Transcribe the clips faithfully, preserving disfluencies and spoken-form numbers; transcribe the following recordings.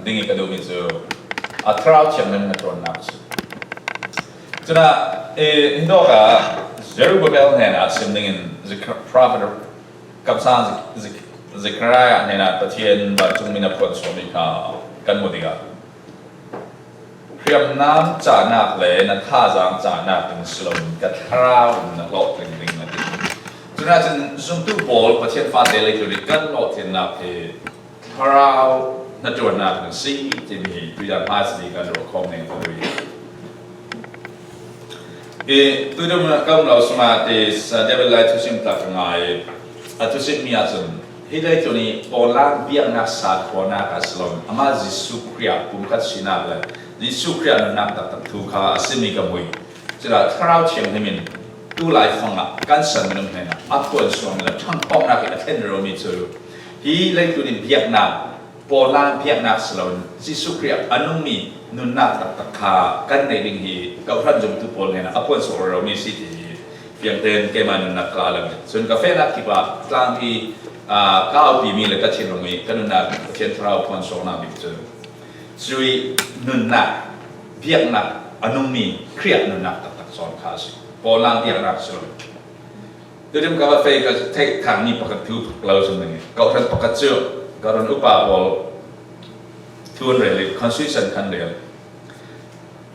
ding i ka duhmi cu a Thlarau Thianghlim hnaṭuannak a si. Cun ah, eh, hi dawk ah Zerubbabel hnenah sim dingin Zechar-, prophet, kamsang Ze-, Ze-, Zechariah hnenah Pathian vancungmi na phuan suahmi kha kan hmu tikah, hriamnam cahnak le na thazaang cahnak in si loin ka thlarau in na hlawhtling ding, a ti. Cun ah cun zumtu pawl, Pathian fate lei cu kan hlawhtlinnak hi Thlarau hnaṭuannak in si timi hi tuidan hmaisabik kan ruah khawm ning ka duh i. I, tuidan ka um lo sungah ti, David Lai thusim tlak ka ngai. A thusimmi ahcun, hi leitlun i pawnlang biaknak sa khawhnak ah si lo, amah Jesuh Khrih ah pumkhat sinak le Jesuh Khrih ah nunnak taktak thu kha a simi ka hmu i. Culah Thlarau Thianghlim in tu laifang ah kan san minung hnenah a phuan suangmi le ṭhangkhawmnak i a thlen romi cu hi leitlun i biaknak, pawnlang biaknak si loin Jesuh Khrih ah a nungmi nunnak taktak kha kan neih ding hi kawhhran zumtu pawl hnenah a phuan suak romi si ti hi fiang tein keimah nunnak ka la lang. Cun ka fehnak kip ah tlangpi, aa, ka aupimi le ka thinlung i ka nunnak Pathian Thlarau phuan suaknak bik cu cuih nunnak, biaknak a nungmi Khrih ah nunnak taktak cawn kha a si. Pawnlang biaknak si lo. Tudim ka va fei ka theih thangmi pakhat thu phak lo cun ding i, kawhhran pakhat cu kawhhran upa pawl thu an rel i, constitution khan rel.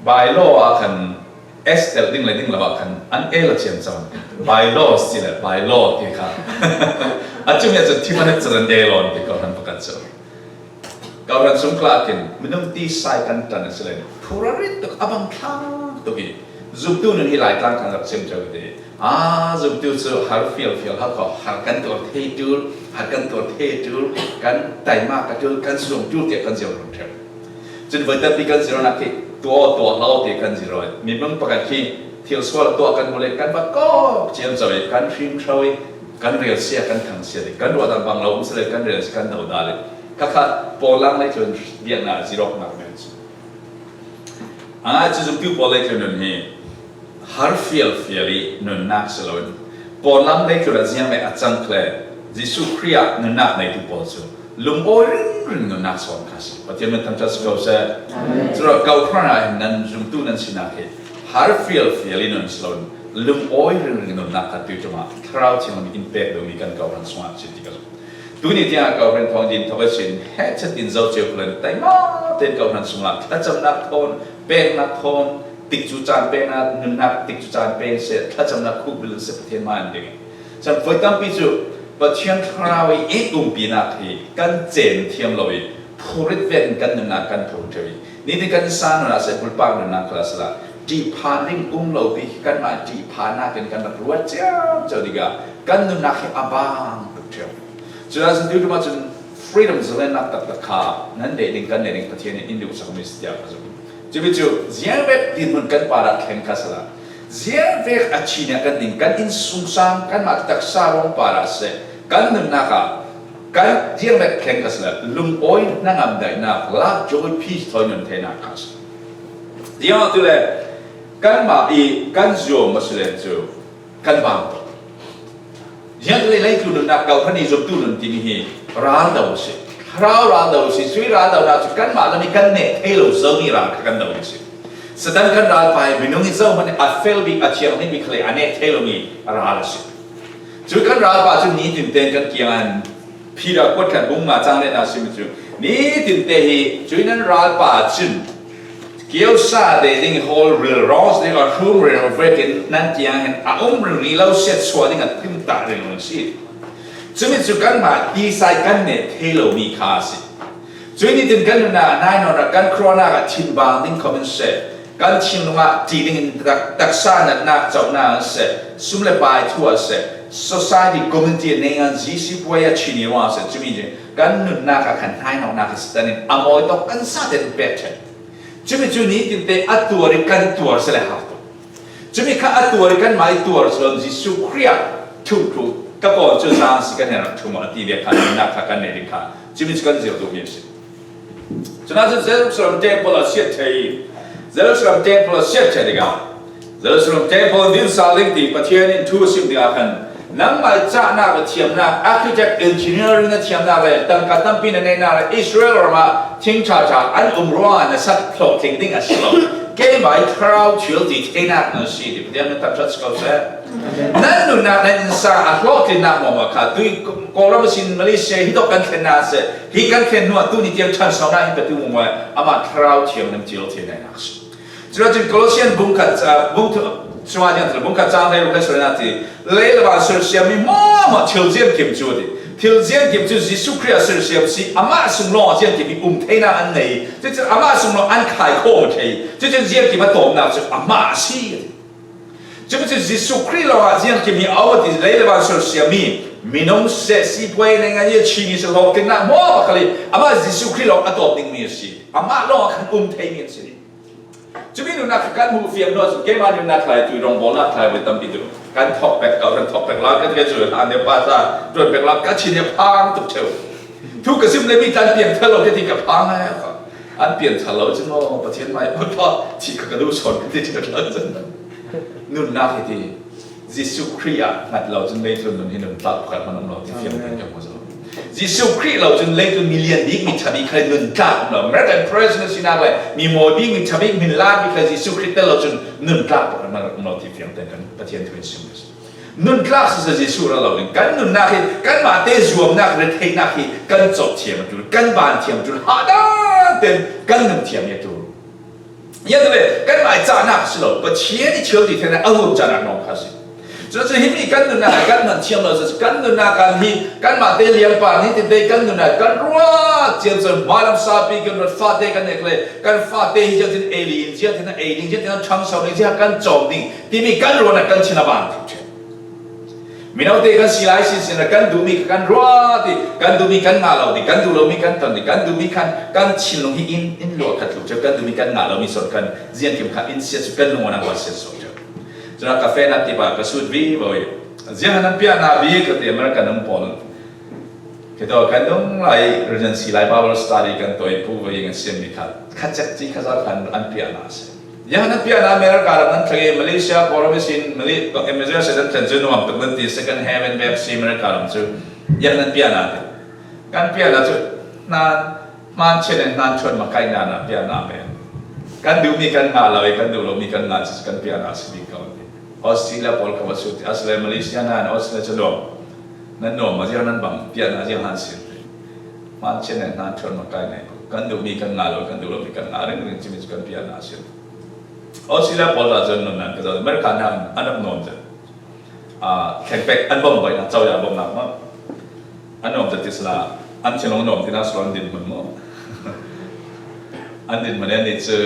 Bylaw ah khan S tel ding le ding lo ah khan an el a ciamco. Bylaw si le bylaw ti kha a cumi ah cun thim an cer an el on ti kawhhran pakhat cu. Kawhhran sungkla ah khin minung ti sai kan ṭan a si le, phurrit tuk a bang thlang tuk i, zumtu nun hi Laitlang kan rak chim cio ti. Aa, zumtu cu har fial fial hau kho, har kan tuar thei ṭul, har kan tuar thei ṭul, kan taima ka ṭul, kan zuam ṭul tiah kan zir rung ṭheu. Cun voi tampi kan zir nak khi tuah, tuah hlah tiah kan zir. Mimang pakhat khi thil sual tuah kan hmuh le kan va kawk ciamco i, kan hrim hro i, kan rel sia, kan thang sia i, kan ruah dang bang lo um si le kan rel sia, kan do dah le. Khakha pawnlang leitlun biaknak zir awknak men cu. A ngai cu zumtu pawl leitlun nun hi har fial fial i nunnak si loin, pawnlang leitlun ah ziang le a cang khle Jesuh Khrih ah nunnak neitu pawl cu lungawi ringring nunnak sawn kha si. Pathian min thangṭhat si ko seh. Amen. Curuah kawhhran ah hin nan zumtu nan sinak hi har fial fial i nun si loin, lungawi ringring nunnak kha tuiṭum ah Thlarau Thianghlim in pek lomi kan kawhhran sungah si ti ka zumh. Tuni tiang ah kawhhran thawng din thawk a sin, he chet in zo cio khulen taima tein kawhhran sungah thlacamnak thawn, peknak thawn, tikcu caan peknak, nunnak tikcu caan pek seh, thlacamnak khuk bil seh, Pathian hmai an ding. Chan voi tampi cu Pathian Thlarau i umpinak hi kan cen thiam lo i, phurrit vekin kan nunnak kan phur ṭheu i, nitin kan innsang nunnak seh, bulpak nunnak khal a si la, ṭihphan ding um lo pi kanmah ṭihphannak in kan rak ruat ciamco tikah kan nunnak hi a bang tuk ṭheu. Cucaah cun tuiṭum ahcun freedom zalennak taktak kha nan neih ding, kan neih ding Pathian in in duhsakmi si tiah ka zumh. Cumi cu ziangvek dinhmun kan parah thleng kha sila, ziangvek a chin ah kan ding, kan innsungsang, kanmah taksa ruang parah seh, kan nunnak ah kan ziangvek thleng kha sila, lungawi hnangam daihnak, lak joy, peace thawi nun theinak kha si. Ziangah tu le kanmah i kan zuam a si len cu kan bang tuk. Ziangtlei leitlun nunnak kawhhran i zumtu nun timi hi ral do a si. Thlarau ral do a si. Sui ral donak cu kanmah lam i kan neh thei lo zomi ral kha kan do a si. Satan kan ralpa i minung i zohman a fel bik, a thianghlim bik khalei a neh thei lomi ral a si. Cu kan ralpa cu nitin tein kan kiang an Peter kuat khat bung nga cang le na simi cu, nitin te hi, cui nan ralpa cun kiosa te ding hawl rilrawng ding a hrum rilrawng vekin nan tiang hin a um rilmi lo siat suah ding a timtah rilrawng si. Cumi cu kanmah tisai kan neh thei lomi kha a si. Cui nitin kan nunnak a nainawnak kan khruahnak a thinbang ding kho in seh, kan thinlung ah ṭih dingin tak-, taksa natnak cohnak ah seh, sum le pai thu ah seh, society, community a neingan G C puai a chini ruang ah seh, cumi cu kan nunnak ah khan hnainawknak hi Satan in a mawi tawk kan sa tein pek ṭhen. Cumi cu nitin te a tuar i kan tuar si le hau tuk. Cumi kha a tuar i kanmah i tuar si lo, Jesuh Khrih ah thumh thlu ka pawl cu zang si kan hnenah thum a ti ve kha nunnak kha kan neih ding kha cumi cu kan zir duhmi a si. Cun ah cun Jerusalem temple a siat ṭheh i, Jerusalem temple a siat ṭheh tikah, Jerusalem temple in din sal ding ti Pathian in thu a sim tikah khan Nangmah i cahnak le thiamnak, architect, engineering na thiamnak le tangka tampi na neihnak le Israel ram ah thing ṭha ṭha an um rua na sak hlawhtling ding a si lo. Keimah i thlarau thil ti theinak na si ti Pathian min thangṭhat si ko seh. Nan nunnak nan innsang a hlawhtlinnak hmuahhmuah kha tui Kawlram a sin Malaysia hi tawh kan thlennak seh, hi kan thlen hnuah tuni tiang ṭhansonak hi petu hmuahhmuah amah thlarau thiam nan thil theinak si. Curuangah cun Colossian bung khat, ah, bung thu, sungah tiang bung khat cang hleiruk le sualnak ti, lei le van sersiammi hmuahhmuah thil ziangkim cu a ti. Thil ziangkim cu Jesuh Khrih a sersiam si, amah sung lawng a ziangkim hi um theinak an nei. Cucun amah sung lawng an khai khawh a thei. Cucun ziangkim a tawpnak cu amah a si a ti. Cucu Jesuh Khrih lawng ah ziangkim hi a um a ti, lei le van sersiammi minung seh, sipuai, naingngan, i Chin i si, hlawhtlinnak hmuahhmuah khal hi amah Jesuh Khrih lawng a tawp dingmi a si. Amah lawng ah khan um theimi a si. Cumi nunnak kha kan hmuh fiang hnu ahcun keimah nunnak hlai tu, rawngbawlnak hlai ve tampi tu kan thawk pek, kau kan thawk pek lai, kan ke cu an deuh pa ta tuan pek lai, ka thin a phang tuk ṭheu. Thu ka zim le mi tlan piang thal lo, ka ti ka phang ai kha. An piang thal lo cun aw, Pathian mai, Bawipa, thih kha ka duh sawn, ka ti ṭheu thal cun. Nunnak hi ti. Jesuh Khrih ah hngat lo cun leitlun nun hi nun tlak pakhat hmanh um lo ti fiang tein ka hmu zo. Jesuh Khrih lo cun leitlun mi lian bik, mi ṭha bik kha nun tlak um lo. American president sinak le mi mawi bik, mi ṭha bik, min lak bik kha Jesuh Khrih tel lo cun nun tlak pakhat hmanh um lo ti fiang tein kan Pathian thu in sim. Nun tlak sisa Jesuh ral lo ding. Kan nunnak hi, kanmah te zuamnak, retheihnak hi kan cawh thiam a ṭul, kan ban thiam a ṭul, hahdan tein kan nun thiam hi a ṭul. Ziangah le kanmah i cahnak a si lo, Pathian i thil ti theinak a huam cahnak lawng kha a si. Cucaah himi kan nunnak kan hman thiam lo, cucaah kan nunnak kan hi, kanmah te liangpa ni tinte kan nunnak kan ruat ciamco, hmailam sapi kan ruat, fate kan nek le kan fate hi ziangtin ei li in ziangtin ei ding, ziangtin ṭhangso ding, ziang kan cawm ding timi kan ruahnak kan thin a ban ṭheh. Mino te kan si lai sinsin ah kan duhmi kha kan ruah ti, kan duhmi kan ngah lo ti, kan duh lomi kan ton ti, kan duhmi khan kan thinlung hi in, in luah khat tluk cio, kan duhmi kan ngah lomi sawn kan ziangkim kha in siat cu kan lungawnak ah siat suak cio. Cun a ka fehnak tip ah ka sut vivo i ziang nan piahnak bik ka ti American um pawl. Kei tawh kan dong lai Regency lai Bible study kan toi pu ve in a siammi kha khat cek ci kha za khan an piahnak a si. Ziang nan piahnak America ram nan thlang i Malaysia, Kawlram ihsin Mali-, Malaysia nan thlen cu nuam tuk nan ti second heaven vek si America ram cu. Ziang nan piahnak ti. Kan piahnak cu hnan, hman chian in hnan ṭhuan makaihnak na piahnak ve. Kan duhmi kan ngah lo i kan duh lomi kan ngah cu kan piahnak si bik ko ti. Australia pawl kha va sut ti. Australia, Malaysia nan Australia cu nuam. Nan nuam ma ziang nan bang piahnak ziang han si ti. Hman chian in hnan ṭhuan makaihnak. Kan duhmi kan ngah lo, kan duh lomi kan ngah ringring cimi cu kan piahnak si. Australia pawl ta cun nunnak ka zat, America hna an rak nuam cang. Ah, thlengpek an bawm baihnak, cozah bawmhnak maw? An nuam cang ti sila, an thinlung nuam tinak sila an dinhmun maw? An dinhmun i an nih cu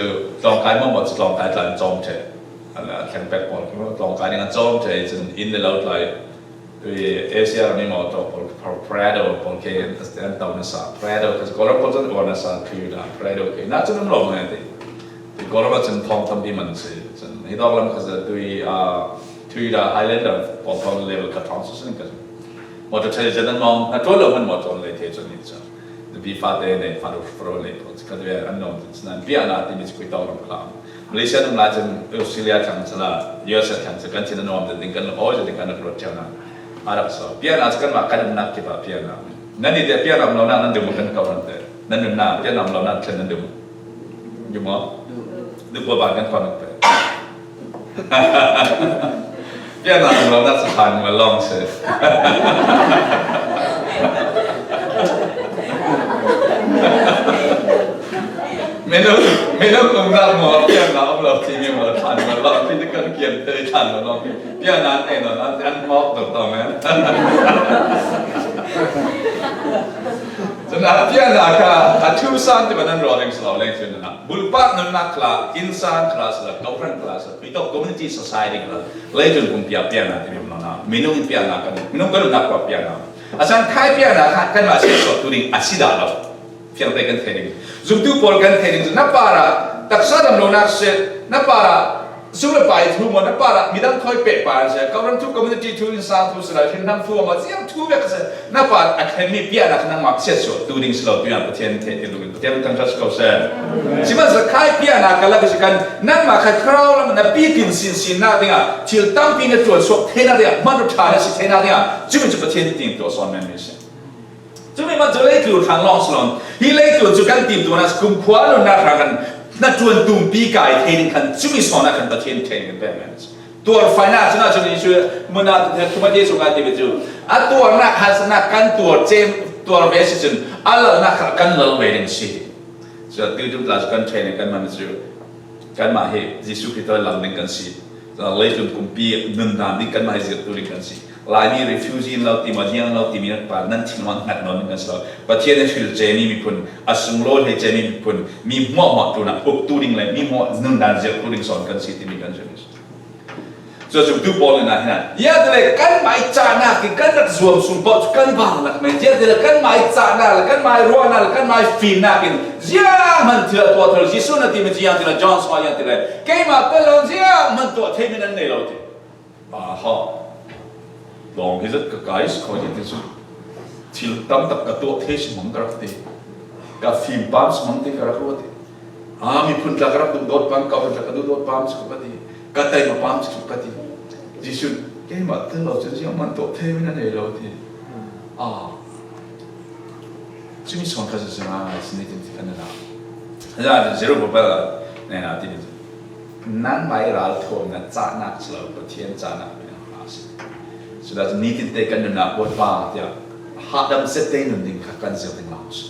tlawngkai maw, maw cu tlawngkai tla an cawm ṭheh. An, ah, thlengpek pawl khi maw, tlawngkai ning an cawm ṭheh i cun inn le lo tlai. Tui Asia ram i mawṭaw pawl, Prado pawl khi an to nasa. Prado kha Kawlram pawl cun aw nasa, Toyota, Prado khi. Nah cun um lo ngai ti. Tui Kawlram ah cun thawng tampi man si. Cun hi tawk lam kha tui, ah, Toyota Highlander pawl thawng level kha thawng susun ka. Mawṭaw ṭhal zet an mawng, na ṭuan lo hmanh mawṭaw an lei thei cun hi cun. Nupi fate nei, fanu faro nei pawl. Kha tui an nuam cun an piahnak timi cu khui tawk lam kha. Malaysia nung lai cun Australia thlang cala, U S A thlang cu kan thin a nuam ding kan awi ding kan rak ruat ṭheu nak a rak so. Piahnak cu kanmah kan umnak kip ah piahnak. Nan nih te piahnak um lonak nan duh maw kan ko nan te. Nan nunnak piahnak um lonak thlen nan duh maw? Duh maw? Duh buaban kan ko nan te. Piahnak um lonak cu hlan lawng si. Minung, minung umnak maw, piannak um lo timi maw, thlan maw, lo timi kan kiam te, thlan maw, lo timi. Piannak ei nawn, an, an mawk tuk tawh men. Cun a piannak kha, a thu san ti ban an rawl leng si lo leng cun a. Bulpak nunnak kha, innsang kha si lo, kawhhran kha si lo, tui tawh community society kha, leicun pumpi ah piannak timi maw, minung in piannak kan, minung kan nunnak kha piannak. A caan khai piannak kha, kanmah siatsuahtu ding a si dah lo. Fiangte kan thei ding. Zumtu pawl kan thei ding cu, na parah taksa dam lonak si, na parah Sum le pai thu maw, na parah midang thawi pek pa an si, Kawlram thu, community thu, innsang thu si lo, hringnam thu maw, ziang thu vek si, na parah a thlen mi piannak nangmah siatsuah tu ding si lo, tu-in Pathian theih ti lo, Pathian thangṭhat si ko seh. Sihmanhsehlaw khai piannak ka lak si kan, nangmah kha thlarau lam na bikin sinsinnak dingah, thil tampi na ṭuan suak theinak dingah, hmanraw ṭha na si theinak dingah, cumi cu Pathian timtuah sawn men mi si. Cumi mah cu leitlun hrang lawng si lo. Hi leitlun cu kan timtuahnak, kumkhua nunnak hrang kan na ṭuan tumpi kai thei ding khan cumi sawnnak khan Pathian thei kan pek men. Tuar fainak cun ahcun Jesuh mun ah Timothy sungah ti cu a tuarnak harsatnak kan tuar cem tuar ve si cun a lalnak kha kan lal ve ding si. Cun tu tum tla cu kan thei kan man cu kanmah hi Jesuh Khrih lam ding kan si. Leitlun kumpi nundan ding kanmah hi zirhtu ding kan si. Laimi refugee in lo ti maw, ziang lo timi nan pa nan thinlung ah hngat nawn ding kan si lo. Pathian a hrilcemi miphun, a sunglawi hleice mi miphun, mi hmuahhmuah tlunah uktu ding le mi hmuah nundan zirhtu ding sawn kan si timi kan si. Cucu tu Paul in ah hin ah, ziangtile kanmah i cahnak in kan rak zuam sung paoh cu kan bang lak men. Ziangtile kanmah i cahnak le kanmah i ruahnak le kanmah i fimnak in zianghman thil a tuah thar. Jesuh na timi ziangtile John sungah ziangtile keimah kan lo zianghman tuah theimi nan nei lo ti. Aha. Lawng hi zat ka kai si kho hi ti cu. Thil tam tak ka tuah thei si hmang ka rak ti. Ka fim pam si hmang ti ka rak ruat ti. Ah, miphun tla ka rak duhdawt pam, ka hun tla ka duhdawt pam si ka ti. Ka taima pam si ka ti. Jesuh, keimah tel lo cun zianghman tuah thei mi na nei lo ti. Ah. Cumi sawn kha siseh ngai si nitin ti kan na. Zerubbabel nen ah ti. Nangmah i ralthuam na cahnak si lo, Pathian cahnak bia a si. Cucaah cun nitin te kan nunnak Bawipa tiah hahdam zet te nun ding kha kan zir ding lo si.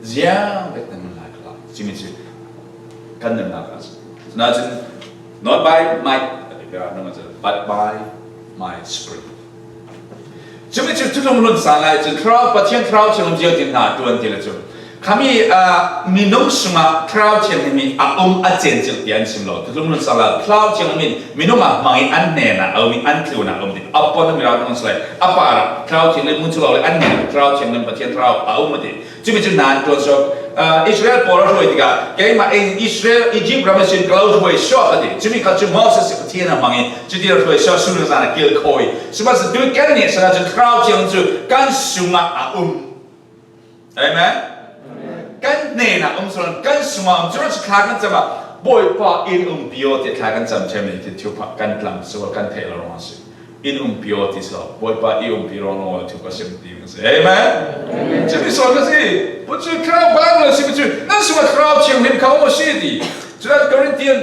Ziang bek na nun lai kha cumi cu kan nunnak a si. Cucaah cun not by might, but by my spirit. Cumi cu thuthlung hlun sang lai cun thlarau, Pathian thlarau thianghlim ziatin hna ṭuan ti le cu. Khami, ah, minung sungah thlarau thianghlim hi a um a cencilh tiah an sim lo. Thuthlung hlun sang lai thlarau thianghlim in minung ah hmang i an hnenah a um i an tlunah a um ti. A pon mi rau si lai. A parah thlarau thianghlim mun cu lo le an hnenah thlarau thianghlim Pathian thlarau a um a ti. Cumi cu nan ṭuan suak, ah, Israel pawl a hruai tikah, keimah in Israel, Egypt ram ihsin ka lo hruai suak a ti. Cumi kha cu Moses i Pathian a hmang i, cuti lo hruai suak, sum le zan a kilkhawi. Sihmanhsehlaw tu kan nih sana cun thlarau thiang cu kan sungah a um. Amen? Kan hnenah um, sihmanhsehlaw kan sungah um. Curuangah cu thla kan cam ah, Bawipa in umpi aw, tiah thla kan cam ṭheu mi hi, ti thupha kan tlam sual kan theih lo ruang a si. In umpi aw ti si lo, Bawipa i umpi ruang lo thu ka sim ti ka si. Amen? Amen. Cumi sawn ka si. Pu cu thlarau Bible a si pu cu, nan sungah thlarau thianghlim kha um a si ti. Cucaah Korintian,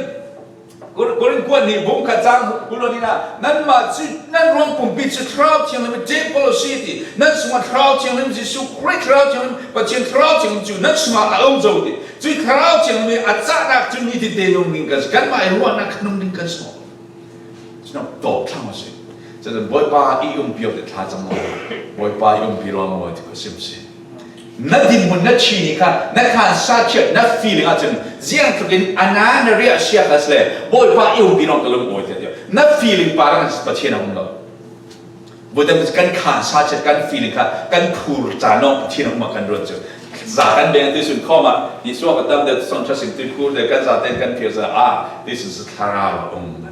Kor-, Korin kuat nih bung khat cang kul lo nih ah, nanmah cu, nan ruang pumpi cu thlarau thianghlim temple a si ti. Nan sungah thlarau thianghlim Jesuh Khrih thlarau thianghlim, Pathian thlarau thianghlim cu nan sungah a um zo ti. Cui thlarau thianghlim a cahnak cu nitin te nung ding kan si. Kanmah i ruahnak kha nung ding kan si. Cun tawp thlang a si. Cun Bawipa i umpi awk te thla cam law, Bawipa i umpi ruang maw ti ka sim si. Na dinhmun, na ṭhi ni kha, na khansa chiat, na feeling ah cun ziangtluk in a na na riah sia kha si le, Bawipa i umpi ruang ka lung awi tiah na feeling pa rang Pathian a um lo. Buatem kan khansa chiat, kan feeling kha kan phur caan lawng Pathian a um a kan ruat cu. Za kan beng tu sun khawm ah, ni suak a tam deuh, sawngṭha sim tu phur deuh, kan zate kan phir za, ah, this is thlarau a um.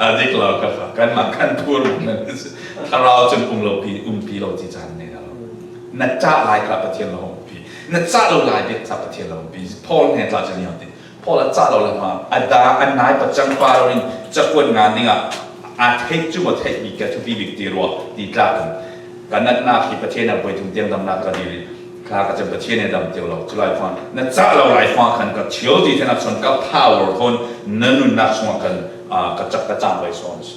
A dik lo kha, kha, kanmah kan phur. Thlarau cun um lo pi, umpi lo ti caan nei lo. Na cah lai kha Pathian lo umpi. Na cah lo lai bik kha Pathian lo umpi. Paul hnen tla cun niang ti. Paul a cah lo le hma, a da, a nai pacang pa lo in cakuat ngan dingah a theih cu maw theih bik, ka thupi bik ti ruah ti tlak in ka natnak hi Pathian a buai thung tiang damnak ka dil i thla ka cam Pathian he dam tio lo. Cu lai fang, na cah lo lai fang khan ka thil ti theihnak sawn ka power thawn na nunnak chungah kan, aa, ka cak ka cang vai sawn a si.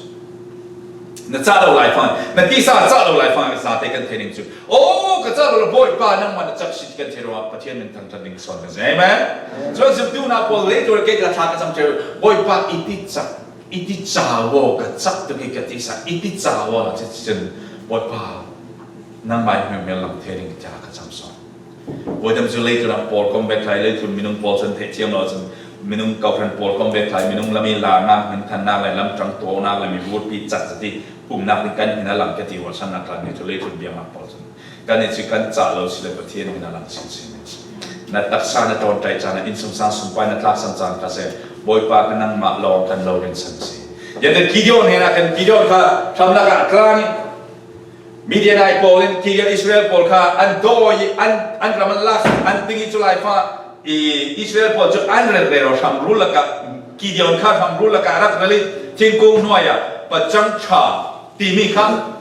Na cah lo lai fang, na tisa cah lo lai fang, ka zate kan thei ding cu. Oh, ka cah lo la Bawipa, nangmah na cak si ti kan thei ruangah Pathian min thangṭhat ding sawn kan si. Amen. Cuan zumtu na pawl lei tur ke ka thla ka cam ṭheu. Bawipa, i ti cak, i ti cawo, ka cak tuk i ka tisa, i ti cawo la cicin. Bawipa, nangmah i hmel lang thei ding ka cam sawn. Buaidam cu leitlun ah pawlkom vek hlai, leitlun minung pawl cun theih thiam lo cun, minung kawhhran pawlkom vek hlai, minung lam i lanak, hminthannak le lamṭang tuahnak le mivurpi cakzet i umnak nih kan hin a lang ka ti ruahchannak tla nih cu leitlun biaknak pawl cun kan nih cu kan cah lo si le Pathian hin a lang sinsin. Na taksa na ṭawnṭai caan ah innsungsang sumpai na tlaksan caan kha seh, Bawipa kha nangmah lawng kan lo rinsan si. Ziangtin Gideon hnenah khan Gideon kha hramlakah a tlan ih, Midianite pawl in Gideon Israel pawl kha an dawi, an, an ram an lak, an ting ih cu Lai fa ih Israel pawl cu an relrel aw, hramrul lakah, Gideon kha hramrul lakah a rak rel ih thingkung hnuai ah pacang ṭha timi kha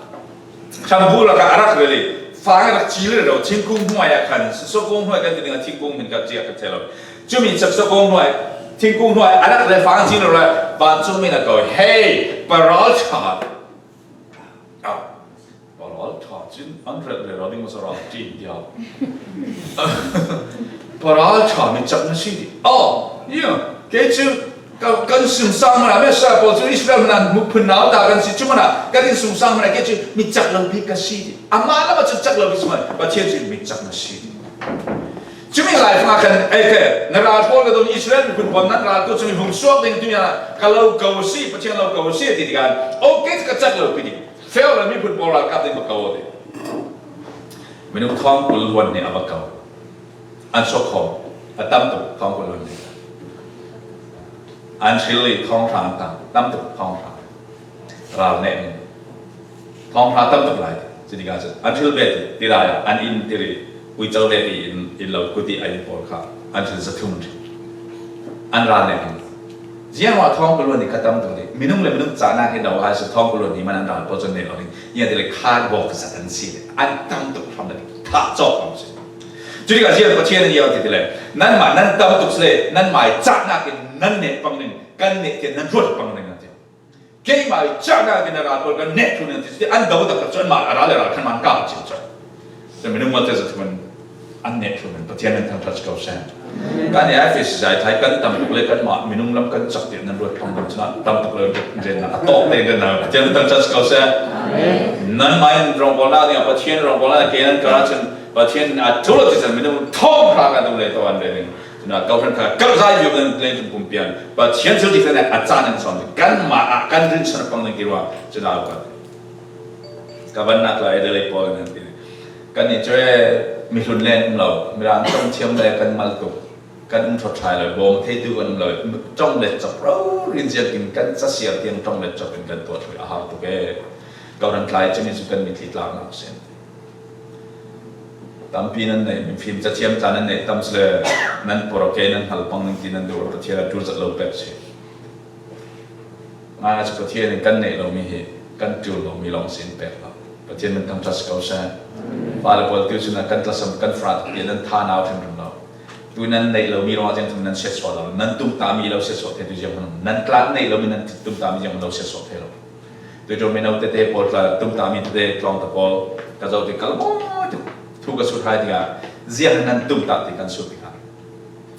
hramrul lakah a rak rel ih fang a rak ci rero, thingkung hnuai ah khan, sawkung hnuai kan ti ding ah thingkung hmin ka ciah ka thei lo. Cumi cak sawkung hnuai, thingkung hnuai a rak rel, fang ci rero, vancung mi in a ko, "Hei, paral ṭha." Ah, paral ṭha cin an relrel aw ding masa ral ṭin tiau. Paral ṭha mi cak na si dih. Oh, yeah. Kei cu ka, kan sungsang mana, Messiah pawl cu Israel mana mu phun nau ta kan si cu mana, kan in sungsang mana, kei cu mi cak lo bik ka si dih. Amah lam ah cu cak lo bik si mana, Pathian cu mi cak na si dih. Cumi Lai fa ah khan, ei, kei, na ral pawl ka dong, Israel miphun pawl nan ral tu cumi hung suak ding tu nia ka lo ko si, Pathian lo ko si, a ti tikah, okay, ka cak lo pi ding. Feu le miphun pawl ralkap ding va ko aw ding. Minung thawng kul hluan nih a va ko. An suak khawm, a tam tuk thawng kul hluan nih. An hril ih thawng hra an tam, tam tuk thawng hra. Ral neh ning. Thawng hra tam tuk lai. Cutikah cun an hril ve ti, ti lai ah an in tir ih uico ve ti in, in lo kut ih a in pawl kha an hril zathum ṭhin. An ral neh ning. Ziangah thawng kul hluan nih kha tam tuk dih. Minung le minung cahnak hi lo hai si, thawng kul hluan nih man an ral pawl cun neh lo ding. Ziangah ti le kha bawk zat an si le an tam tuk hram le thah cawk lo si. Cutikah ziang Pathian in ziang ti ti le, nanmah nan tam tuk si le nanmah ih cahnak in nan neh pang ning, kan neh tiah nan ruat pang ning, a ti. Keimah ih cahnak in na ral pawl kan neh ṭhun in ti, an do taktak cu anmah a ral le ral khan man kau cin cu. Cun minung malte zathum an neh ṭhun in Pathian min thangṭhat si ko seh. Kan i Efesa zai thai kan tam tuk le kanmah minung lam kan cak tiah nan ruat pang ding cun tam tuk le kan rian a tawk te kan na Pathian min thangṭhat si ko seh. Nanmah in rongbawlnak ding ah Pathian rongbawlnak ke nan kar ahcun Pathian a ṭhu lo cih cun minung thawng hra kan um le tawh an ve ding. Cun a kohhran kha karhzai vivo nan len cun pumpian Pathian thil dik a caan in sawn ding. Kanmah ah kan rinsan pang ding ti ruang cun a kan ka vannak lai Adelaide pawl in an ti. Kan nih cu mihlun len um lo, Mirang ṭong thiam le kan mal tuk, kan um ṭhawt ṭhai lo, bawm theitu kan um lo, ṭong let cop rori in ziangtin kan casiar tiang ṭong let cop in kan tuah ṭhuai a har tuk e. Kohhran tlai cumi cu kan mitthli tlaknak a si. Tampi nan neih, mifim cathiam tla nan neih tam si le nan porh ke nan hngal pang ning ti nan duh, Pathian a ṭul zat lo pek si. Ngai cu Pathian in kan neih lomi hi kan ṭul lomi lawng sin pek lo. Pathian min thangṭhat si ko seh. Fale pawl tu cun kan tlasam kan frat tiah nan thanau hrimhrim lo. Tu nan neih lomi lawng ah ziangtin nan siatsuah lo. Nan tumtahmi lo siatsuah thei tu zianghman, nan tla neih lomi nan tumtahmi zianghman lo siatsuah thei lo. Tu ṭum mino tete pawl tla tumtahmi tete tlawngte pawl ka zoh ti kal maw tu thu ka sut hai tikah ziang nan tumtah ti kan sut tikah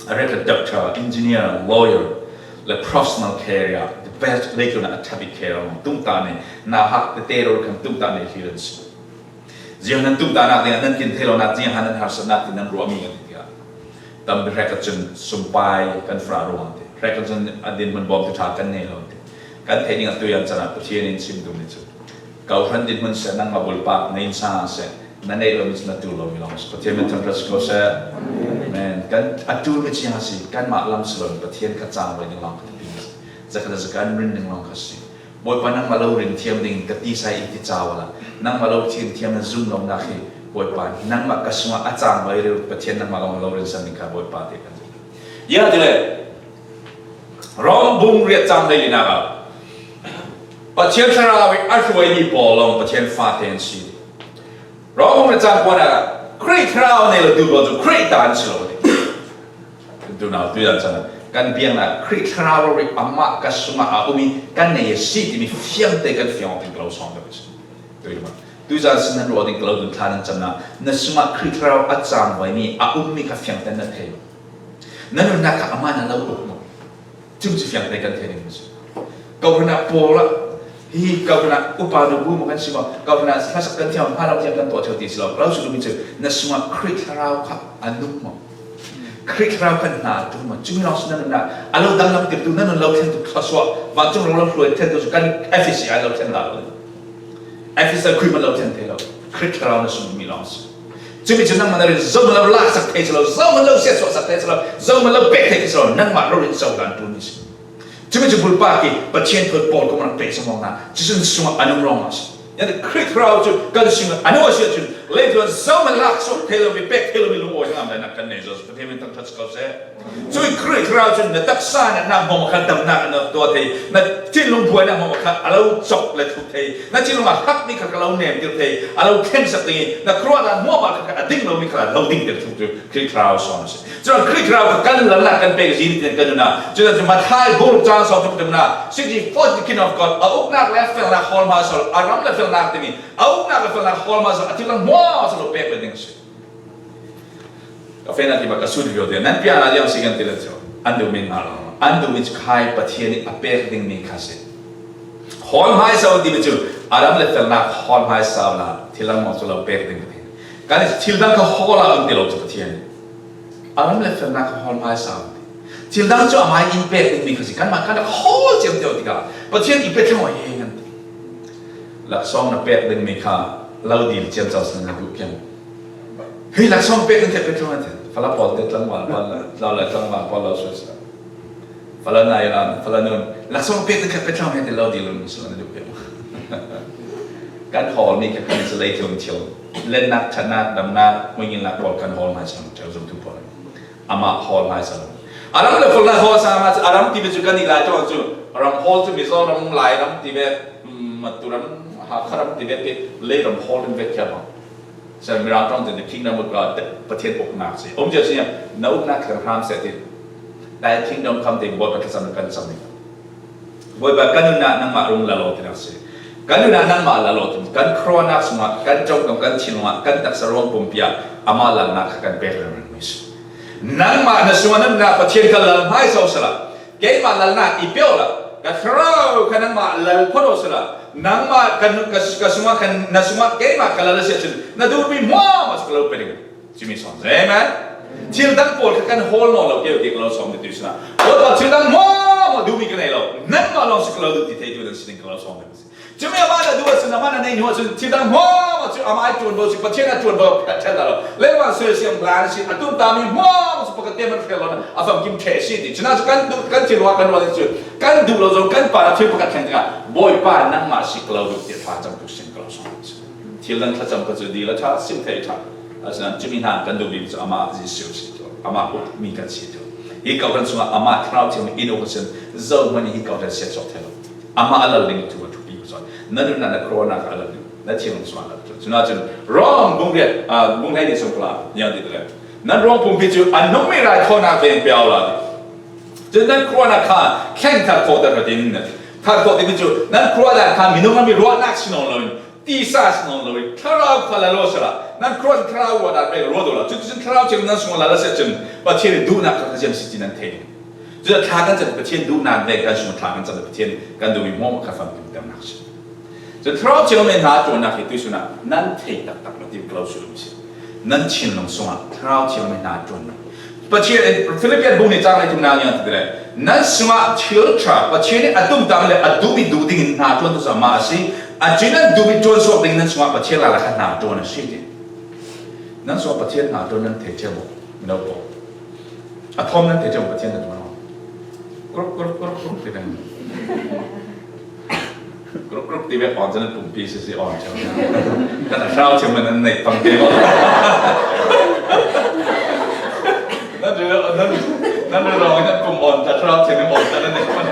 a rek a doctor, engineer, lawyer le professional career, the best leikun a tabik career tumtah ni nauhak tete rol kan tumtah ni hlir an si. Ziang nan tumtahnak dingah nan kin thei lonak, ziang han nan harsatnak ti nan ruahmi kan ti tikah tampi hrek ahcun sumpai kan fra ruang ti. Hrek ahcun a dinhmun bawm ti ṭha kan nei lo ti. Kan theih ding atu yan caan ah Pathian in chim duhmi cu, kohhran dinhmun seh, nangmah bulpak na inn sang seh, na neih lomi cu na ṭul lomi lawng si. Pathian min thangṭhat si ko seh. Amen. Kan a ṭulmi cia si, kanmah lam si lo, Pathian kha cangvai ding lawng kha ti si. Zakhat zakhat an rin ding lawng kha si. Bawipa, nangmah lo rin thiam ding ka tisa i ti caah la, nangmah lo rin thiam na zum lonak hi, Bawipa, nangmah ka sungah a cang bai rih, Pathian nangmah lo, lo rinsan ding kha Bawipa te kan. Ya ti le, Rom bung riat cang hleilinak ah Pathian Thlarau i a hruaimi pawl lawng Pathian fate an si. Rom bung riat cang kuanak ah Khrih Thlarau nei lo tu pawl cu Khrih ta an si lo ding. Kan tunau tu dan cang kan biaknak Khrih Thlarau rori amah ka sungah a um i kan nei a si timi fiangte kan fiang awk ding ka lo sawm deuh a si. Tui ma. Tui zan sin nan ruah ding ka lo dun thla nan camnak na sungah Khrih Thlarau a cang vaimi a ummi kha fiangte na thei lo. Na nunnak kha amah na lo uk maw? Cumi cu fiangte kan thei ding a si. Kohhran ah pawl ah hi kohhran ah upa nu bu maw kan si maw? Kohhran ah hlasak kan thiam hna lo tiang kan tuah ṭheo ti si lo. Lo cu dumi cu na sungah Khrih Thlarau kha a nung maw? Khrih Thlarau kan hna a ṭul maw? Cumi lawng si nan nunnak a lo danglam tirtu, nan nun lo thlentu thluasuah, vancung lo lo hruai thlentu cu kan F C I lo thlen dah lo. F C I khui man lo thlen thei lo. Khrih Thlarau na sung mi lawng si. Cumi cu nangmah na rin zohman lo laksak thei si lo, zohman lo siatsuahsak thei si lo, zohman lo pek thei si lo, nangmah lo rin so kan ṭul mi si. Cumi cu bulpak i Pathian thu pawl kong rak pek sawmawkna, cucu sungah an um lawng a si. Yan Khrih Thlarau cu kan sungah an um a si ahcun, leitlun zohman lak suak thei lomi, pek thei lomi lungawi hnga kan nei zo. Pathian min thangṭhat si ko seh. Cui Khrih Thlarau cu na taksa natnak hmuahhmuah kha damnak in na tuah thei, na thinlung buainak hmuahhmuah kha a lo cawk le thuk thei, na thinlung ah hakmi kha ka lo nemtir thei, a lo thlengsak ding i, na khuaruahdan hmuahhmuah kha a ding lomi kha a lo dingtir thuk cu Khrih Thlarau sawn a si. Cun Khrih Thlarau kha kan lalnak kan pek zin tiang kan nunah, cun cu Matthai bung ruk cang sawm tuk tumna, seek ye first the kingdom of God, a uknak le a felnak hawl hmasa lo, a ram le felnak timi, a uknak le felnak hawl hmasa lo, a thil dang hmuahhmuah cu lo pek ve ding a si. Ka fehnak hi bak ka sut vialte nan pianah ziang si kan ti le cu, an duhmi hna lo, an duhmi cu khai Pathian nih a pek dingmi kha si. Hawl hmaisa u timi cu a ram le felnak hawl hmaisa u la, thil dang maw cu lo pek ding Pathian. Kan i thil dang kha hawl a um ti lo cu Pathian nih a ram le felnak kha hawl hmaisa u ti. Thil dang cu amah in pek dingmi kha si, kanmah kan rak hawl ciam ti lo tikah Pathian i pe thlang hi kan ti. Laksawng na pek dingmi kha lo dil ciamco si na duh piang. Hei, laksawng pek in khat pek thlang in khat. Fala pawl te tlangval pawl la, tlau la tlangval pawl lo sual sa. Fala nai la, fala nun. Laksawng pek in khat pek thlang in khat lo di lun sual na duh pek. Kan hawl mi kha kan sa lei thum thil. Lennak, ṭhatnak, damnak, muingilnak pawl kan hawl mai sa, ṭheu zumtu pawl. Amah hawl mai sa. A ram le ful na hawl sa ma, a ram ti cu kan i lai ṭawng cu. Ram hawl cu Mizoram, Lairam ti ve, mm, Maturam, Hakha ram ti ve, ti lei ram hawl in ve kia bang. Sa Mirang ṭawng cun the kingdom of God, the Pathian uknak si. Um cia si na uknak kan hram seh ti. Thy kingdom come ti Bawipa thlacam kan cam ni. Bawipa kan nunnak nangmah rung la law tinak si. Kan nunnak nangmah la law tin, kan khuaruahnak sungah, kan ṭongkam, kan thinlung ah, kan taksa ruang pumpi ah amah lalnak kha kan pek ringring mi si. Nangmah na sungah na nunnak Pathian kha lal hmaisa u sala. Keimah lalnak i pe awla, ka thlarau kha nangmah lal phot aw sala, nangmah ka, ka, ka sungah, ka, na sungah keimah ka lal a si ahcun, na duhmi hmuahhmuah cu ka lo pe ding. Cumi sawn. Amen. Thil dang pawl kha kan hawl nawn lo, keu ti ka lo sawm ti sinah. Bawipa, thil dang hmuahhmuah duhmi ka nei lo. Nangmah lawng si ka lo duh ti theitu nan si ding ka lo sawm ti si. Cumi amah na duh ahcun, amah na neih hnu ahcun, thil dang hmuahhmuah cu amah ai ṭuan lo si, Pathian a ṭuan lo, a ṭhen lo. Lengmang sui siam hlan si, a tumtami hmuahhmuah cu pakhat te man hrel lo, a famkim ṭheh si ti. Cunah cu kan duh, kan thil ruah kan ruah cu, kan duh lo zong, kan par a thil pakhat thleng tikah, Bawipa, nangmah si ka lo duh ti a ṭha cang tuk sin ka lo sawm si. Thil dang thlacam kha cu dil a ṭha, sim thei ṭha. Asinain cumi hna kan duh bik cu amah Jesuh si tu, amah ukmi kan si tu. Hi kawhhran sungah amah Thlarau Thiang in uk a sin, zohhmanh hi kawhhran siat suak thei lo. Amah a lal ding tu a thupi ko. Na nunnak na khuaruahnak a lal ding, na thinlung sungah a lal ding. Cunah cun Rom bung riat, ah, bung hleihnih sung pala, niang ti le. Nan ruang pumpi cu a nungmi rai khawhnak veng pia u la ding. Cun nan khuaruahnak kha thleng thar khawh ter ding nan. Thar khawh ding cu nan khuaruahnak kha minung a mi ruahnak si nawn lo in, tisa si nawn lo in, thlarau kha lal aw sala. Nan khuaruah thlarau ruahnak veng ruat aw la. Cuticun Thlarau Thiang nan sungah lal a si ahcun Pathian duhnak kha ziam si ti nan thei ding. Cucaah thla kan cam, Pathian duhnak veng kan sung thla kan cam, Pathian kan duhmi hmuahhmuah kha famkim ternak si. Cun Thlarau Thiang nih hna ṭuannak hi tuihsun ah nan thei taktak lo ti ka lo sut si. Nan thinlung sungah Thlarau Thiang nih hna ṭuannak. Pathian, Filipian bung nih cang hleithumnak nih ti le, nan sungah thil ṭha, Pathian nih a tumtang le a duhmi duh dingin hna ṭuan tu mah a si. Acun nan duhmi ṭuan suak ding nan sungah Pathian lala kha hna ṭuan a si ti. Nan sungah Pathian hna ṭuan nan thei ṭhiam maw? No pawl. A thawm nan thei ṭhiam Pathian nan ṭuan maw? Kruk, kruk, kruk, kruk ti nan. Kruk, kruk ti ve awn cun pumpi sisi awn cun. Kan a hrau cun man nan nei pang te maw? Nan ri, nan, nan ri rawng nan pum awn ta hrau cun awn ta nan nei pang.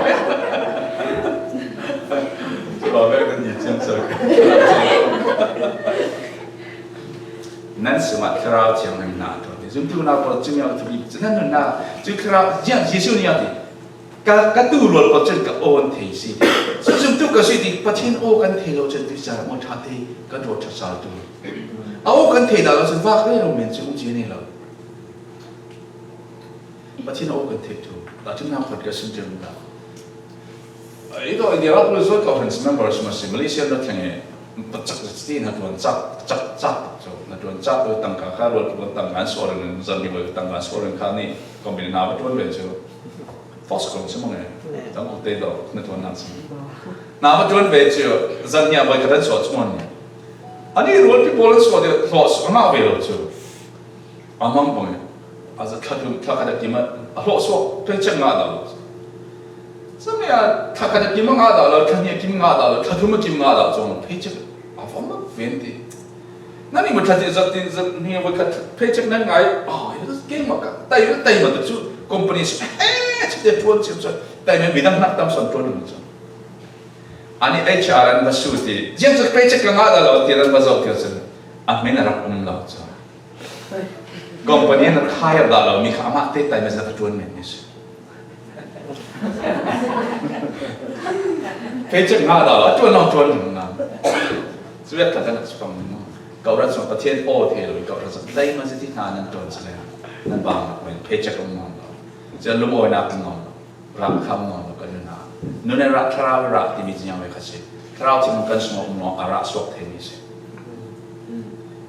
Cu rawng ve nan i cun cu. Nan sungah Thlarau Thiang nan hna ṭuan ti. Zumtu hna pawl cu mi a thupi cu nan nunnak cu Thlarau, ziah Jesuh nih a ti. Ka, ka tu rual pawl cun ka aw an thei si. Cu zumtu ka si ti Pathian aw kan thei lo cun tu ca maw ṭha thei kan ṭuan ṭha sal tu. A aw kan thei dah lo cun vak rero men cu um ci nei lo. Pathian aw kan theih ṭhum. Laitlang hna khat ka sim ṭhan dah. I dawh India ram pulizoi kau han member sima si Malaysia na thleng e. Pachak ti na tuan chak, chak, chak cu. Na tuan chak tu tangka kha rual tuan tangka an sual in zan ni tangka an sual in kha ni company na ba tuan ve cu. Fox kong si mong e. Tang ko te dawh na tuan nang si. Na ba tuan ve cu zan ni a bai ka dan sual cu mong ni. Ani rual pi pawl an sual de hlawh sual na ve lo cu. A mang pawng in a za thla thum, thla khat a kim a, a hlawh suak, pei chang ngah dah lo. Sami a thla khat a kim a ngah dah lo, thla hnih a kim ngah dah lo, thla thum a kim ngah dah chuan lo, paycheck a vawm vawm ven ti. Nani maw thla hnih zat tin zat hnih a vawi khat paycheck nan ngai, ah, keimah ka tai, tai ma ta chu company chu, eh, chu te ṭuan chu chu, tai mai midang hnak tam sawn ṭuan lo chu. Ani H R an va su ti, ziang chu paycheck ka ngah dah lo ti ran va zo ti chu, a hming a rak um lo chu. Company an hire dah lo mi kha amah te tai mai zat a ṭuan mai ni chu. Paycheck ngah dah lo, a ṭuan lo ṭuan lo na. Chu vek tak a nak chu pang ni maw. Kau rat chuan Pathian aw thei lo, kau rat chuan tai mai zat ti hna nan ṭuan chu le. Nan bang mai paycheck um ngam lo. Chu lungawinak um ngam lo. Rah kham ngam lo kan nun a. Nun a rah thlarau rah timi chu ziang ve kha si. Thlarau Thianghlim kan sungah um lo a rah suak thei mi si.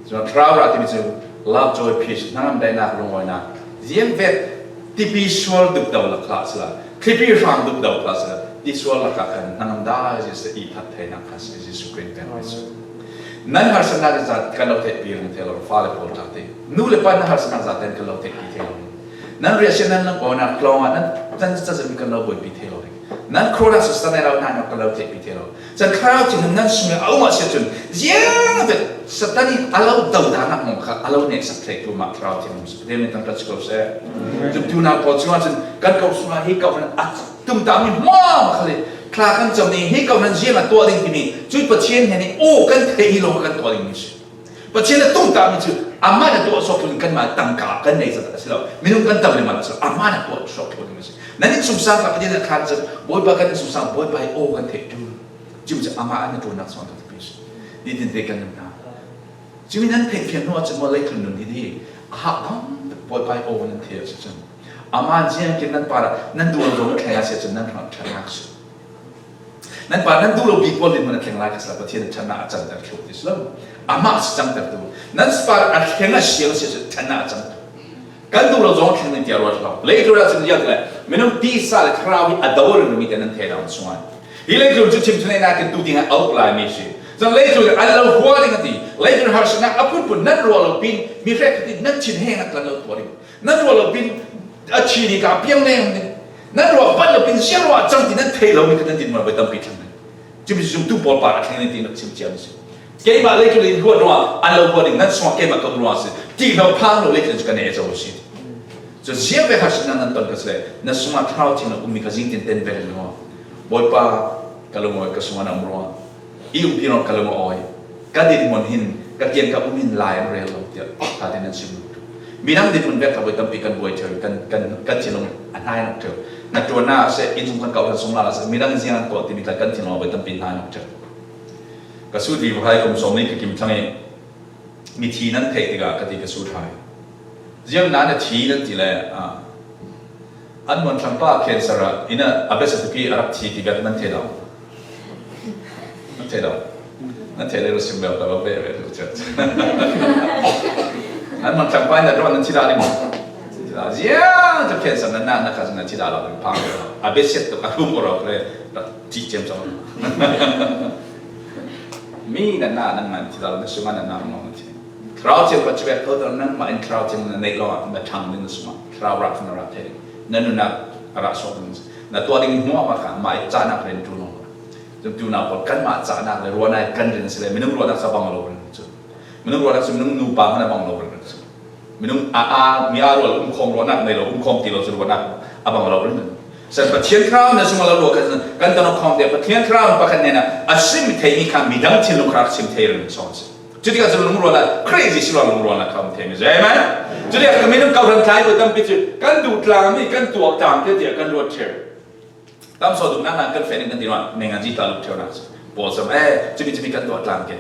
Chuan thlarau rah timi chu love, joy, peace, hnangam daihnak, lungawinak. Ziang ve tipi sual dup do la khla sila. Thlipi hrang dup do khla sila. Ti sual lakah khan hnangam dai zia se i that theinak kha si Jesuh Khrih pen ve si. Nan harsatnak zat kan lo theihpi reng thei lo, fale pawl tla te. Nu le pa nan harsatnak zat ten kan lo theihpi thei lo. Nan riahsiat nan lam awna tlawng a nan, nan cazat mi kan lo buaipi thei lo rih. Nan khruahnak sa sa nai lo nan kan lo theihpi thei lo. Chan Thlarau Thianghlim nan sung a um a sia chun ziang ve Satan in a lo do dan a mawng kha a lo nek sak thei tu mah Thlarau Thianghlim sa. Pathian min thangṭhat si ko se. Zumtu nau pawl chunga chun kan ko sunga hi ko nan a tum ta mi hma kha le. Thla kan chom ni hi ko nan ziang a tuah ding ti mi. Chu Pathian he ni o kan thei hi lo kan tuah ding mi si. Pathian a tum ta mi chu, amah na tuah suak thei lo ding, kanmah tangka kan nei zat a si lo. Minung kan tam le man a si lo, amah na tuah suak thei lo ding a si. Nan insungsang kha Pathian a thlan zat, Bawipa kan insungsang, Bawipa hi aw kan theih tu. Chim chu amah na tuahnak suang ta pi si. Ni tin te kan nun na. Chimi nan theih fian hnu a chun maw leitlun nun hi di. A hak bang Bawipa hi aw nan theih a si chun. Amah ziang kin nan para, nan duh lo zong na thleng a si a chun nan hmang thleng a si. Nan pa nan duh lo bik pawl dinhmun a thleng lai kha sila Pathian a ṭhatna a chanter thluh ti si lo. Amah a si chanter tu. Nan pa a thleng a sial a si a si ṭhatna a chanter. Kan duh lo zawng thleng ning tia ruat lo. Leitlun a chim liau ti lai. Minung tisa le thlarau hi a do ringring mi te nan thei lo sungah. Hi leitlun chu chim chu nei nakin tu ding a auk lai mi si. Zan leitlun a lo hua ding a ti. Leitlun harsatna a phunphun nan ruah lo pin mi hrekkhat in nan thin heng a tlan lo tuah ding. Nan ruah lo pin a thi ni ka piang leng ni. Nan ruah pan lo pin siang ruah chang ti nan thei lo mi kha nan tin mual bai tampi thlang ni. Chim zumtu pawl pa a thleng ni ti nak chim chiam si. Keimah leitlun in huat ruah an lo huat ding nan suak keimah ka ruah si. Ti lo phang lo leitlun chu ka nei zo si. Chu ziang ve harsatna nan ton ka si le. Na sungah Thlarau Thianghlim um mi kha zing tin ten vel lo. Bawipa ka lungawi ka sungah na um ruah. I umpi rawng ka lungawi. Ka dinhmun hin, ka kiang ka um hin lai an rel lo tiah, ṭha te nan sim lo. Midang dinhmun vek kha buai tampi kan buai ṭheu, kan, kan, kan thinlung a hnai lo ṭheu. Na ṭuanna se, innsung kan kau hran sung la la se, midang ziang an tuah timi kha kan thinlung a buai tampi hnai lo ṭheu. Ka sut vivo hai kum sawm ni ka kim thlang i, mithi nan theih tikah ka ti ka sut hai. Ziang nan a thi nan ti le, ah, An Muan Thlang pa cancer a, ina a besa tupi a rak thi ti bek nan thei lo. Nan thei lo. Nan thei le lo sim bel ta lo ve ve lo chet. An Muan Thlang pa ina ron nan thi la ni mo. Ziang ta cancer nan nan na ka nan thi la lo pa. A besa tu a rum ko ro le ta ti chem chong. Mi nan na nan man thi la lo na suma nan na mo thi. Thlarau Thianghlim pa chibek tho tho nangmah in Thlarau Thianghlim na neih lo ah na thang ding na sungah Thlarau rah na rah thei ding. Na nunah a rah suak ding. Na tuah ding hmuahmah kha mah i cahnak rian ṭul lo. Zumtu nau pawl kanmah cahnak le ruahnak kan rian si le minung ruahnak sa bang lo ring chu. Minung ruahnak chu minung nupa hmana bang lo ring chu. Minung a, a, mi a rual umkhawm ruahnak nei lo, umkhawm ti lo chu ruahnak a bang lo ring. San Pathian Thlarau na sungah lo ruah kan, kan tan khawm te Pathian Thlarau pakhat nena a sim thei mi kha midang thinlung kha sim thei ring sawn si. Chuti ka chu lungrualna, crazy si lo lungrualna kha um thei mi. Amen. Chuti ka minung kau ran thlai ko tampi chu kan duh tlang mi, kan tuak tlang te tia kan ruat theu. Tam saw duhnak nan kan fening kan ti ruang, neng an ji ta luk theu nak chu. Paul sam, eh, chumi chumi kan tuak tlang ke.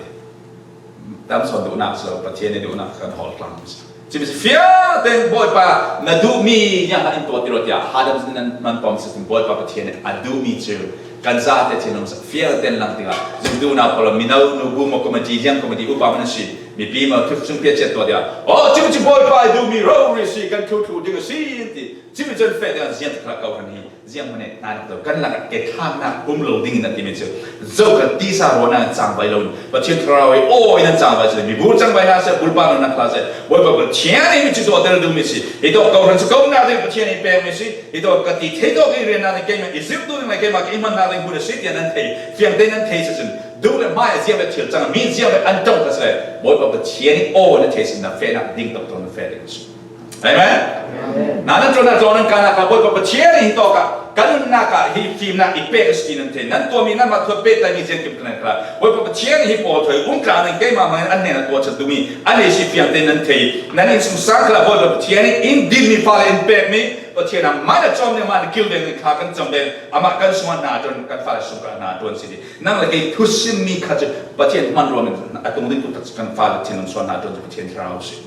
Tam saw duhnak chu Pathian ni duhnak kan hol tlang. Chumi chu fiang teng Bawipa na duh mi nia ha in tuak ti ruat tia, ha dam sin nan man pom si Bawipa Pathian a duh mi chu. Kan zate thinlung sa fiang ten lang tinga. Zumtu na polo mino nu gu mo committee, young committee, upa man si. Mipi mah thu sung pia ciat tuah dia. Oh, cumi cu Bawipa i duhmi rori si kan thuthu ding a si an ti. Cumi cu an feh ding a ziang taktak ko kan hi. Ziang hmanh nih hna nak to kan lak a ke thamnak um lo ding in a timi cu. Zo ka tisa ruahnak in cangvai lo in. Pathian thlarau i aw in an cangvai si. Mi bur cangvai hna seh, bulpa nunnak hna seh. Bawipa Pathian nih mi cu tuahter duhmi si. Hi tawk ko hran cu ko nak ding Pathian i pekmi si. Hi tawk ka ti thei tawk i riannak nih keimah i zirhtu ding le keimah ka i hmannak ding hmun a si tiah nan thei. Fiang tein nan thei si cun. Duh le hmai a ziang le thil cang, mi ziang le an ṭong ka si le, Bawipa Pathian i aw na thei sin na fehnak ding tok tok na feh ding a si. Amen. Amen. Na nan ṭuan na tlawng nan ka nak ah Bawipa Pathian i hi tawk ah kan nunnak ah hi fimnak i pek a si ti nan thei. Nan tuahmi nanmah thuat pehtlai mi ziang kim kan kha. Bawipa Pathian i hi pawl thoi um tla nan keimah hmangin an hnen a tuah chan dumi an ei si fiang te nan thei. Nan inn sung sang kha Bawipa Pathian i in dinmi fale in pekmi Pathian a man a cawm ning man a kil veng in kha kan cam veng amah kan sungah hna ṭuan kan fale sung kha hna ṭuan si ti. Nang le kei thusimmi kha cu Pathian hman ruangin a tung ding tu tak kan fale thinlung suan hna tuan cu Pathian thlarau si.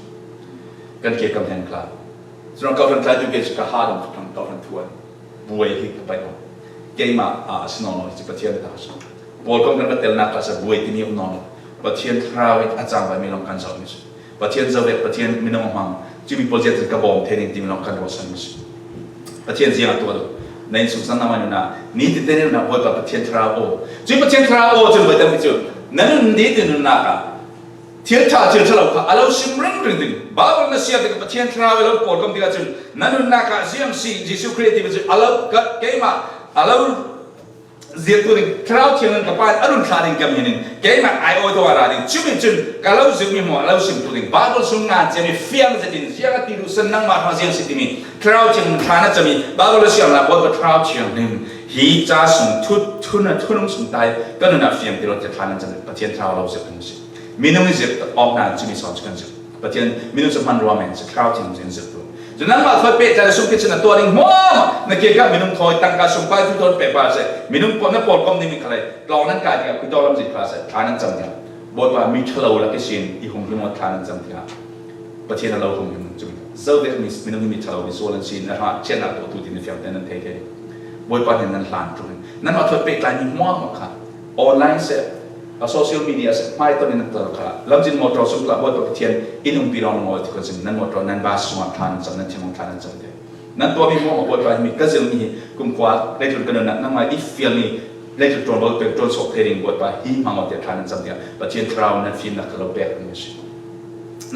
Kan ke kam hnen kha. Cun kau hran tlai tu ke cu ka ha dong thang kau hran thuan. Buai hi ka paih lo. Keimah a si nawn lo hi cu Pathian ta si. Paul kong kan ka telnak kha sa buai timi um nawn lo. Pathian thlarau in a cangvaimi lawng kan zohmi si. Pathian zovek, Pathian minung a hmang. Cumi pawl zia cun ka bawm thei ning timi lawng kan ruahsan mi si. Pathian ziang a tuah lo. Na inn sung sang na mai nunah. Ni tinte ni nunah Bawipa Pathian thlarau aw. Cui Pathian thlarau aw cun voi tampi cu. Na nun ni tin nunnak ah. Thil ṭha, thil ṭha lo kha. A lo sim ringring ding. Baibal na siar tikah Pathian thlarau i lo pawl kam tikah cun. Na nunnak ah ziang si Jesuh Khrih ti cun. A lo kat keimah. A lo zirtu ding, Thlarau Thiang in ka pa in a run thla ding kam hin in, keimah ai awi thawng a ra ding. Cumi cun ka lo zirhmi hmuah a lo simtu ding. Baibal sung ngan ciami fiang zetin, ziang a ti duhsan nangmah hna ziang si timi. Thlarau Thiang in thla na cami, Baibal a siar hna, Bawipa Thlarau Thiang in hi ca sung thut, thun a thunung sung tai, ka nun ah fiang ti lo tiah thla nan cam, Pathian Thlarau lo zirh ding si. Minung i zirh awk hna cumi sawn cu kan zirh. Pathian minung cu hman ruang men si, Thlarau Thiang in zirh tu. Cu nangmah thawi pehtlai na sungkhat cun na tuah ding hmuahhmuah na ke ka minung thawi tangka sumpai tu thawn pehpar seh. Minung pawl na pawl kom ding mi khalei tlawng nan kai tikah khui tawk lam zin kha seh, thla nan cam tiah. Bawipa mi ṭhalo lak ihsin i hung him aw thla nan cam tiah. Pathian a lo hung him cu. Zo dek mi minung hi mi ṭhalo mi sual an si na hra chiatnak tuah tu ti na fiang te nan thei thei. Bawipa hnen nan hlan ṭung. Nanmah thawi pehtlai mi hmuahhmuah kha online seh, a social media seh, hmai ton in nan tel kha. Lamzin motor sung kha Bawipa Pathian in umpi lawng maw ti khan sin nan motor nan bus sungah thla nan cam nan thinlung thla nan cam te. Nan tuahmi hmuahhmuah Bawipa hi mi ka zilmi hi kumkhua leitlun ka nunnak nangmah i fialmi leitlun ṭuan Bawipa ṭuan sawk thei ding Bawipa hi hmang aw tiah thla nan cam tiah Pathian Thlarau nan fimnak ka lo pek mi si.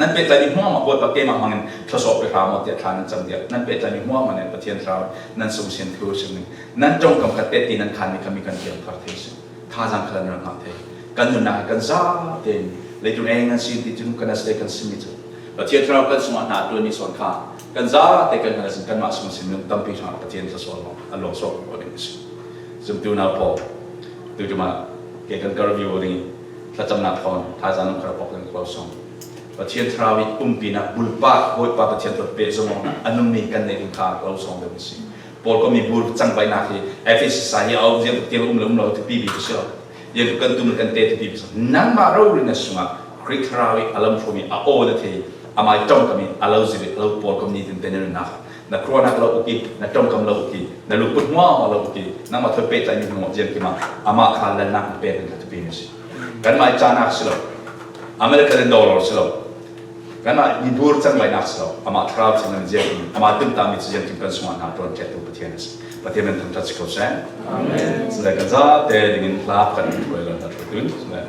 Nan pehtlai mi hmuahhmuah Bawipa keimah hmangin thlasawh pe hram aw tiah thla nan cam tiah. Nan pehtlai mi hmuahhmuah nih Pathian Thlarau nan sung sin thu sin ning. Nan ṭongkam kha tehti nan khanmi kha mi kan fiang thar thei si. Thazaang kha nan rak ngah thei. Kan nunnak kan za tein leitlun eng nan sin ti cun kan asle kan simi cu. Pathian Thlarau kan sungah hna tuanmi sawn kha kan za te kan hna sin kanmah sung sin minung tampi hna Pathian thluasual lo an lawng suak ko ding a si. Zumtu nau pawl, tu cuma ke kan kar vivo ding thlacamnak thawn thazaang lam kar pok kan khual sawm. Pathian Thlarau i umpinak bulpak Bawipa Pathian tawh pehzom awknak a nungmi kan neih ding kha lo sawm deuh a si. Paul kong mi bur cangvaihnak hi Efesa hi a um ziang tiang um le um lo thupi bik a si lo. Ziang kan tum kan te thupi bik a si. Nangmah rori na sungah Khrih Thlarau i a lam thawmi a aw na thei, amai ṭongkam i a lo zir i a lo pawl kong ni tin te na nunnak. Na khuanak lo uki, na ṭongkam lo uki, na lungput hmuahhmuah lo uki, nangmah thawi pehtlai mi hmuahhmuah ziang kimah, amah kha lannak na pek in ka thupi mi a si. Kanmah i cahnak si lo, America le dollar si lo, kanmah mi bur cangvaihnak si lo, amah Thlarau Thiang nan ziang kim, amah tumtami cu ziang kim kan sungah hna ṭuan ṭiattu Pathian a si. Pathian nan thangṭhat si ko seh. Amen. Sile kan zate dingin hla pakhat in hruai lo hna ṭhutun. Sile.